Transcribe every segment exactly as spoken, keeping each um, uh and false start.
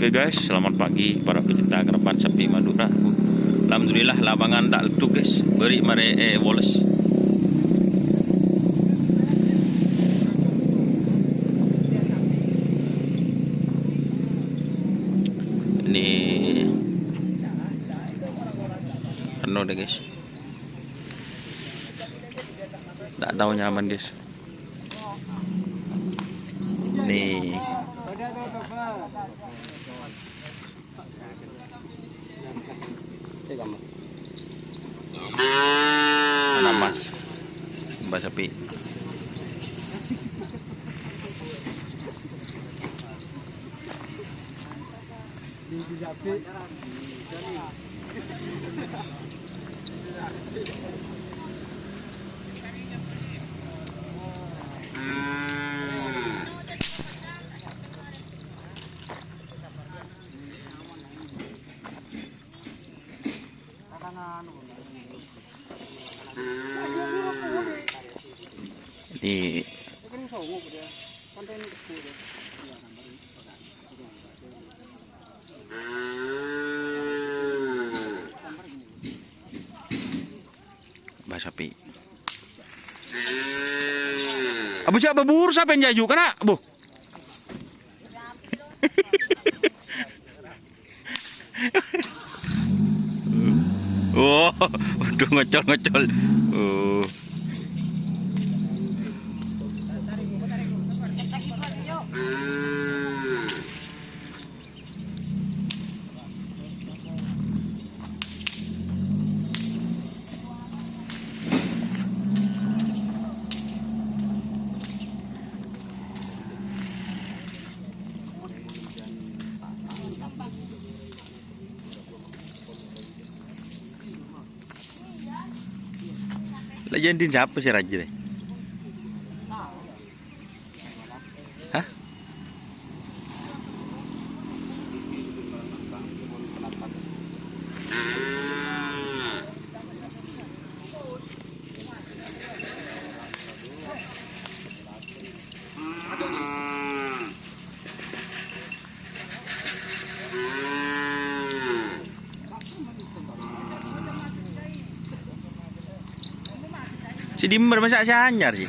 Oke, guys, selamat pagi para pecinta kerapan sapi Madura. Alhamdulillah, lapangan ta' leddhu, guys. Bâri' marè, eh, woles. Ini penuh deh, guys. Ndak tao nyaman, guys. Nih. Ana, Mas. Mbah sapi. Di Mbah sapi. Abu, siapa buru sampeyan jayu, kana'? Bu. Wah, waduh, ngocol-ngocol. Oh. Lah, jadi sapa sè rajâ, rè? Hah? Sè dimma masa' sè anyar, sih.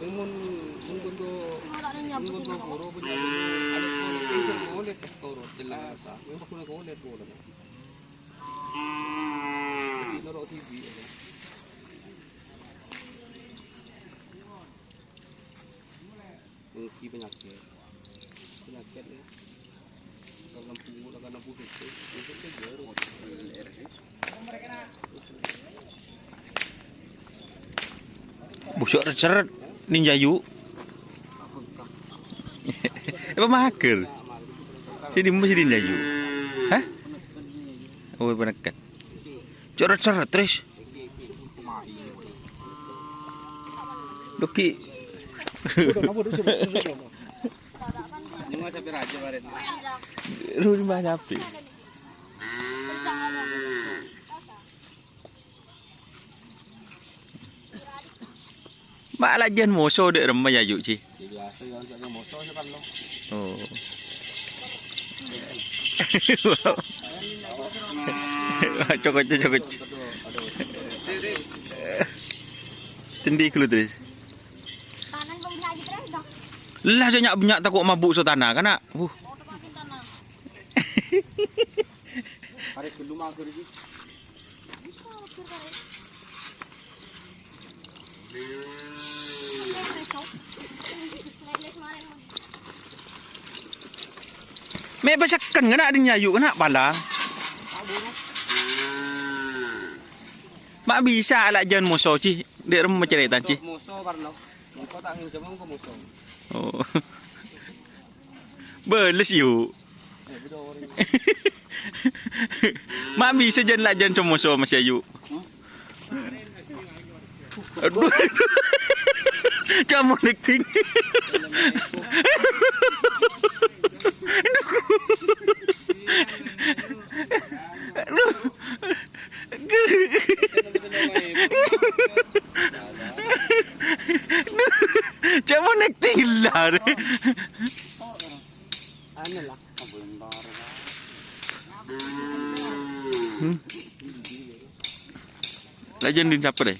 Mon, mon kondo, mon kondo buru, buru, ada kono, tinggal kono, tes kono, jelas, ah. Memang kono, kono, kono. Jadi, noro' T V, ya. Mengobati penyakit. Penyakit, ya. Karena bunga, karena budek, ya. Itu kan baru. Busuk ceret-ceret, ninjayu. Apa mager? Sini, mesti ninjayu. Hah? Oh, peneket. Ceret-ceret, terus. Duki. Ini mah sapi raja, Pak. Lu ini mah sapi. Ma' la jân moso dâ' remma, ya, Ju, Ci? Ya, biasa, ya, jân moso, ya, kan, lo. Oh. Cokot, cokot. Cendi ghâllu, terus. Lah, sè nya'-bânnya' tako' mabu' sotana, kana'? Wuh. Arè ghâllu mager iki. Mè' pèssèken kana' dinyayu kana' pala. Ma' bisa la jân moso, Ci. Dâ' remma carètana, Ci. Moso, Parno. Engko' ta' ngènjhâm engko' moso. Oh. Bâles, Yu. Ma' bisa jân la jân so-moso, Mas Yayu. Aduh. Kamu acting. Aduh. Kamu acting lah. Anu lah. Hmm. Lajân din sapa deh?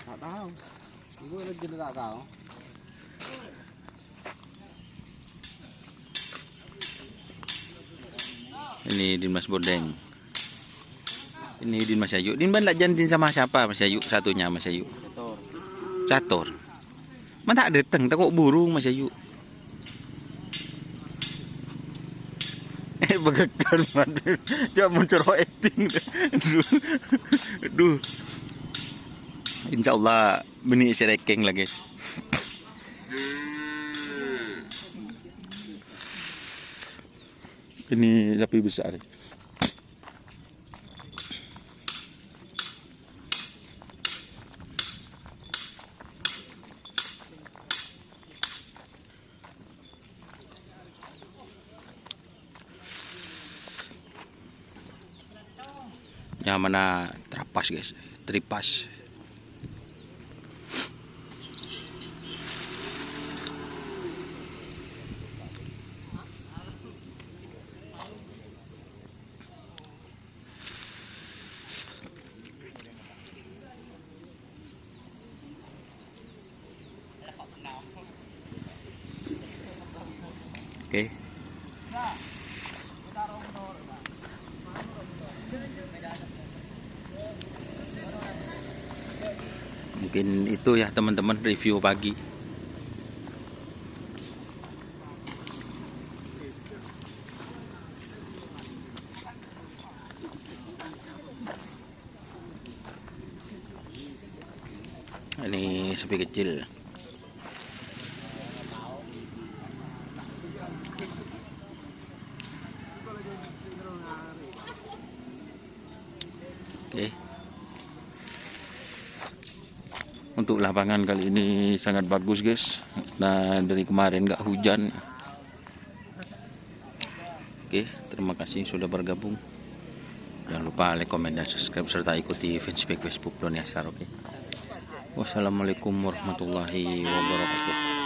Tak tahu. Iku lajân tak tahu. Ini din Mas Bodeng. Ini din Mas Ayu. Din ban lajân din sama siapa Mas Ayu? Satunya Mas Ayu. Catur. Catur. Man ta' dâteng, tako' buru, Mas Ayu. Eh, bâgâghân, man. Ya, mon coro' acting. Aduh. Aduh. Insyaallah, bânnè sè rèkèng lagi. Ini sapi besar. Nyamana trapas, guys. Tripas. Oke. Mungkin itu ya, teman-teman, review pagi. Ini sapi kecil. Oke. Untuk lapangan kali ini sangat bagus, guys. Nah, dari kemarin nggak hujan. Oke, terima kasih sudah bergabung. Jangan lupa like, komen, dan subscribe, serta ikuti fanspage Facebook Doni Asar, oke? Wassalamualaikum warahmatullahi wabarakatuh.